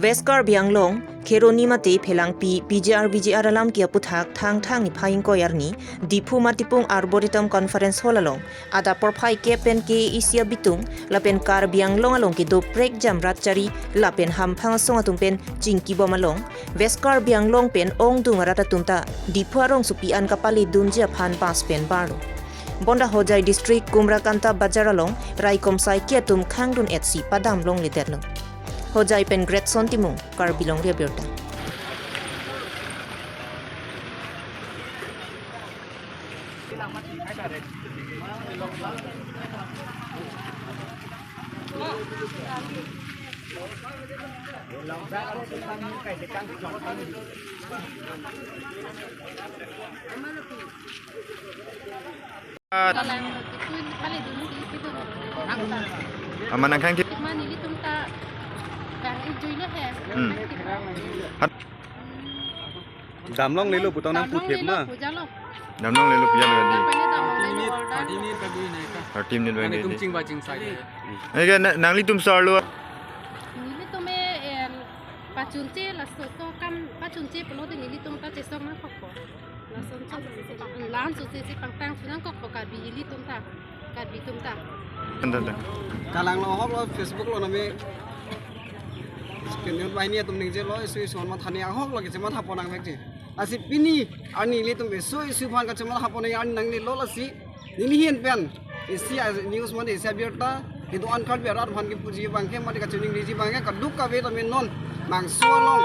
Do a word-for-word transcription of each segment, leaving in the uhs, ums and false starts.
West Karbi Anglong, Kheroni mate Phelangpi, P G R V G R alam ke aputhak Thangthang niphai ingkoi arni, Diphu Matipung Arboretum Conference Hall along, adap porphai kep pen K A A C abitung, lapen Karbi Anglong along kedo prekjam rat chari, lapen hamphang asong atum pen chingkibom along, West Karbi Anglong pen ongdung arat atum ta, Diphu arongsopi an kapale dunji aphan bus pen barlo. Bonta Hojai District Kumrakanta Bazar along, raikom saiki atum khangdun etsi padam longledetlo. Hojai pen Greatson Timung, Karbi Longri Abirta. Aman nangkhang ki. Mane ilitum ta bang ijuilo he. Hmm. Hat. Damlonglelo putang nang damlonglelo puthep ma. Pujalo. Damlonglelo pujalo di. Thirty minute, thirty minute ka dui nai ka. Thirty minute bang itum di. Chingba chingsai. Eke na-, nanglitum sarlo. Ilitum e, em, pachunche laso ko kam pachunche pulote ilitum ta chesong nangkokpo. Lason so, lan so si pangtang sunang kok Karbi ilitum ta, Karbi tum ta. Anta, anta. Kalang lo hok lo Facebook lo name. Skin yun bahini atum ningjelo isu isu mathani ahok lo kechematha ponnang vekji. Lasi pini arni ilitum isu isu aphan kechematha ponnang arni nanglelo lasi neli ahin pen. Isi a-, news mate isi abirta, kedo-an Karbi arat aphan kepuji abangke, mate kachiningriji abangke, kadokave tame non, bangso along,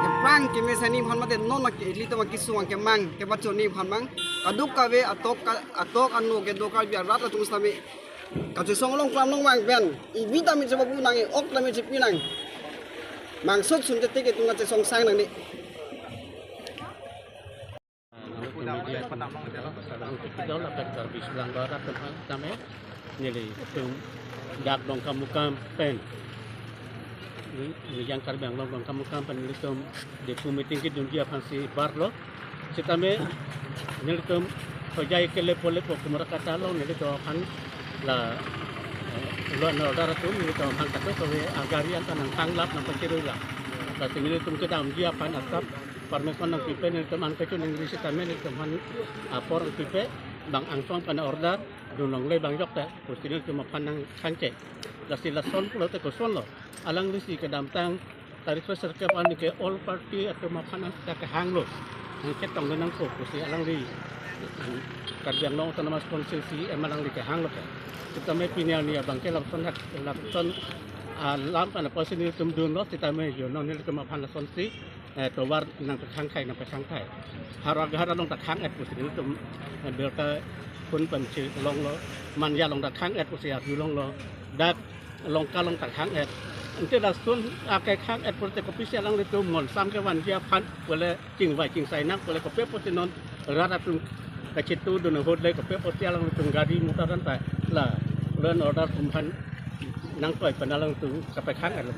keprang kemesen aphan mate non, ke ilitum akesung kemang, kepachini aphan mang, kadokave atok ka-, atok ano kedo Karbi arat atum sitame, kachesong along klam along abang pen, ibi tame chepapu nang, ok tame chepi nang, bangso sunte te ketung kachesong sang nang ni. Lapen Karbi Sulang Barat atum tame nelitum dak Dongkamukam pen, neli yang Karbi Anglong Dongkamukam pen nelitum Diphu meeting kedunji aphansi barlo. Sitame nelitum Hojai kelepo lepo Kumrakanta along nelitum aphan la, eh, law and order atum nelitum aphan kadokave agari anta nangthanglap nangpachiruilap. Lasi nelitum kedamji aphan asap permission nangpipe nelitum an kachiningri sitame nelitum aphan apor nangpipe bang angsong pen order dunlongle bang jokte pusi nelitum aphan nangkhangche. Lasi lason pulote kosonlo, alanglisi kedamtang tarik sirkep arni ke all party atum aphan nangkehanglo, nangchetong nangkok pusi alangli Karbi Anglong Autonomous Council C E M alangli kehanglo ke. Sitame pini arni abangke lapuson hak, lapuson, ah, lam pen apotsi nelitum dunlo sitame jono nelitum aphan lasonsi, eh, tovar nangpakhang khai, nangpakhang khai. Howraghat along ta khang-et pusi nelitum, eh, birta phone pen chelonglo. Manja along ta khang-et pusi arjulonglo. Dak Langka along ta khang-et. Ante lason akekhang-et pulote kopisi alanglitum monsam kevanji aphan pule chingvai chingsai nang pule kopi apotsi non rat atum kachetongdun ahut le kopi apotsi alanglitum gari motor anta la law and order atum aphan nangtoi pen alanglitum kapakhang-etlo.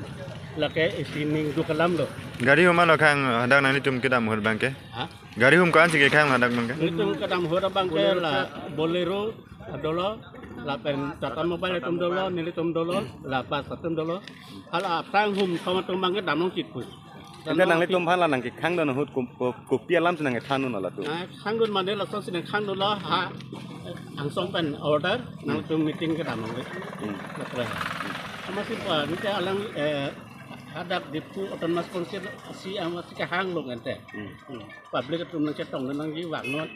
Lake isi ning duk alam lo. Gari huma lo khang hadak nanglitum kedam ahut abangke? Ha? Gari hum ko-ansi kekhang hadak abangke? Nelitum kedam ahut abangke la Bolero dolo, lapen Tata Mobile atum dolo, nelitum dolo, la bus atum dolo. Hala aphrang hum thom atum abangke damlong chitpui. Ante nanglitum aphan la nangkekhangdun ahut ko-, ko-, kopi alamsi nangkethandun latum? Nangkhangdun mane lasonsi nangkhangdunlo ha angsong pen order nangtum meeting kedam nang. Hmm. Lapen. Amatsi pa nite alang, eh, hadak Diphu Autonomous Council C E M si kehanglo ante. Hmm. Hmm. Public atum nangchetong nangji vangnon,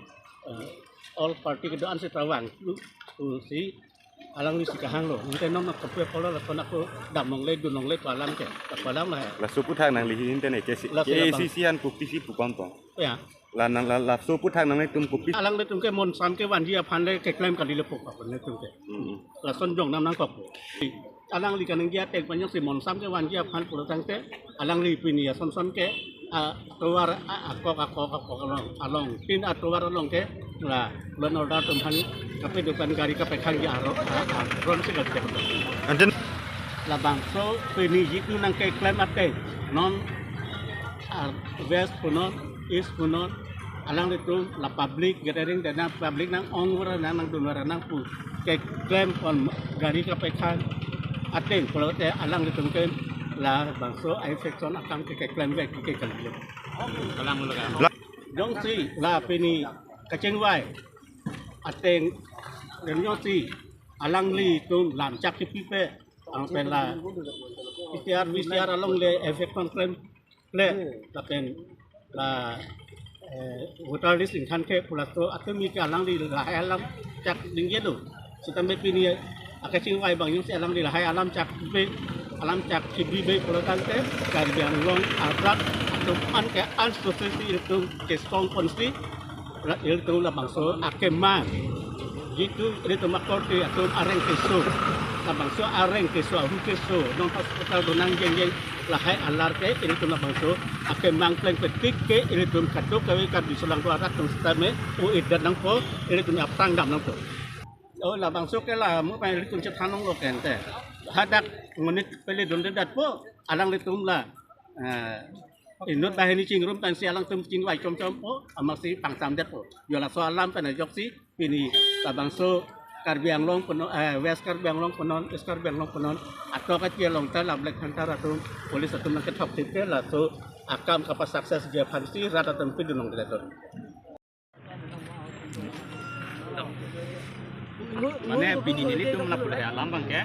eh, all party kedo-ansi ta vang. Pusi alanglisi kehanglo. Ante non kopi apotlo lason ako damlongle dunlongle pu alam ke. Pu alam la. Laso aputhak nangli ahin ante ne ke si, laso ke abang. A C C an kopisi pupon tong. Ya. La nang la, laso aputhak nanglitum kopi. Alanglitum ke monsam kevanji aphan le keklem kalilepo aphan nelitum ke. Hmm. Lason jongnam nangkokpo. Alangli kaningje ateng pen jongsi monsam kevanji aphan pulo tangte alangli pini asonson ke, ah, tovar, ah, akok, akok, akok along, along. Tin atovar along ke la law and order atum aphan kapedo pen gari kapakhangji aro, ah, ah, aron si gari kapakhang. Ante labangso pini jitu nangkeklem ateng non, ah, West punon, East punon, alanglitum la public gathering dana public nang-ong vara nang nangdun vara nang pu keklem pon gari kapakhang ateng pulote alanglitum ke Labangso infection akam ke keklem ke ke kali. Kalang ulo ka. Jongsi la pini kachingvai ateng jongsi alanglitum lam chak kepipe, anpen la P C R, V C R along le infection klemkle, lapen la eh, voter list ingthan ke pu laso atumi ke alangli lahai alam chak dingje do. Sitame pini akachingvai abang jongsi alangli lahai alam chak be, alam chak kebi be pulo tangte Karbi Anglong arat atum an ke an sosesi ilitum kesong ponsi la ilitum labangso akemang. Jitu ilitum akorte atum areng keso, labangso areng keso, ahu keso, non hospital donang jengjeng lahai alar ke ilitum labangso akemang plengpetik ke ilitum kadokave Karbi solangdo arat atum sitame o-edet nangpo, ilitum aphrang dam nangpo. O labangso ke la mo pa ilitum chethan longlo kente. Hadak monit pele dundedatpo, alanglitum la eh, inut banghini chingrum pensi alangtum chingvai chomchompo, amatsi pangsamdetpo. Jo laso alam pen ajoksi pini labangso Karbi Anglong punon, eh, West Karbi Anglong punon, East Karbi Anglong punon, atok ati along ta la Black Panther atum, police atum nangkethok thip ke laso akam kapa-success ji aphansi rat atum pidunlongledet. Mane pini nelitum lapu lahai alam abangke,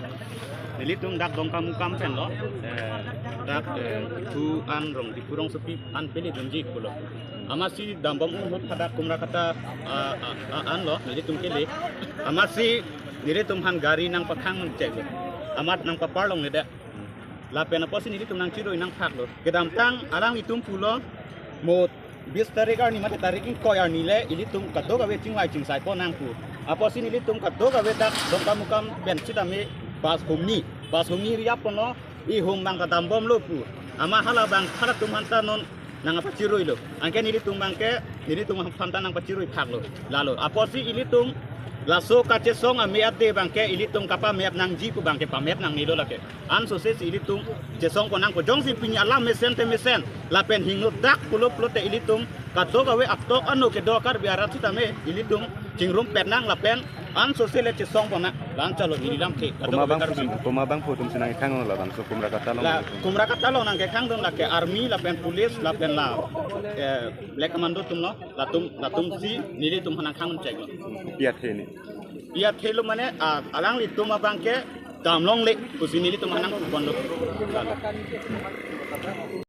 nelitum dak Dongkamukam penlo, eh, dak, eh, thu an rong, Diphu rongsopi an pele dunji pulo. Amatsi dambom ahut hadak Kumrakata, ah, ah, ah, anlo, nelitum kele. Amatsi nelitum aphan gari nangpakhang cheklo. Amat nangpapar longledet. Lapen apotsi nelitum nangchirui nangphaklo. Kedamtang alanglitum pulo mo bis tarik arni mate tarik ingkoi arni le ilitum kadokave chingvai chingsaipo nang pu. Apotsi nelitum kadokave dak Dongkamukam pen sitame bus humni. Bus humni ri-apponlo, ihum abang ta dambomlo pu. Amat hala abang halatum aphanta non nangpachiruilo. Anke nelitum abangke, nelitum aphanta nangpachirui phaklo. Lalo. Apotsi ilitum laso kachesong ame ade abangke ilitum kapamep nangji pu abangke pamep nangnelo lake. An sosesi ilitum chesong ponnangpo, jongsi pini alam mesen te mesen, lapen hingno dak pulo pulote ilitum kadokave atok ano kedo Karbi arat sitame ilitum chingrumpet nang lapen an sose le chesong ponnang. La-an chalo neli lamthe. Komat abang pu, komat abang pu atumsi nangkehang labangso Kumrakata along? La Kumrakata along nangkehangdun lake army lapen police lapen la, eh, Black Commando atumlo, latum, latumsi nelitum aphan nangkehang cheklo. Pi athe ni? Pi athelo mane, ah, alanglitum abangke damlongle pusi nelitum aphan nangpon do.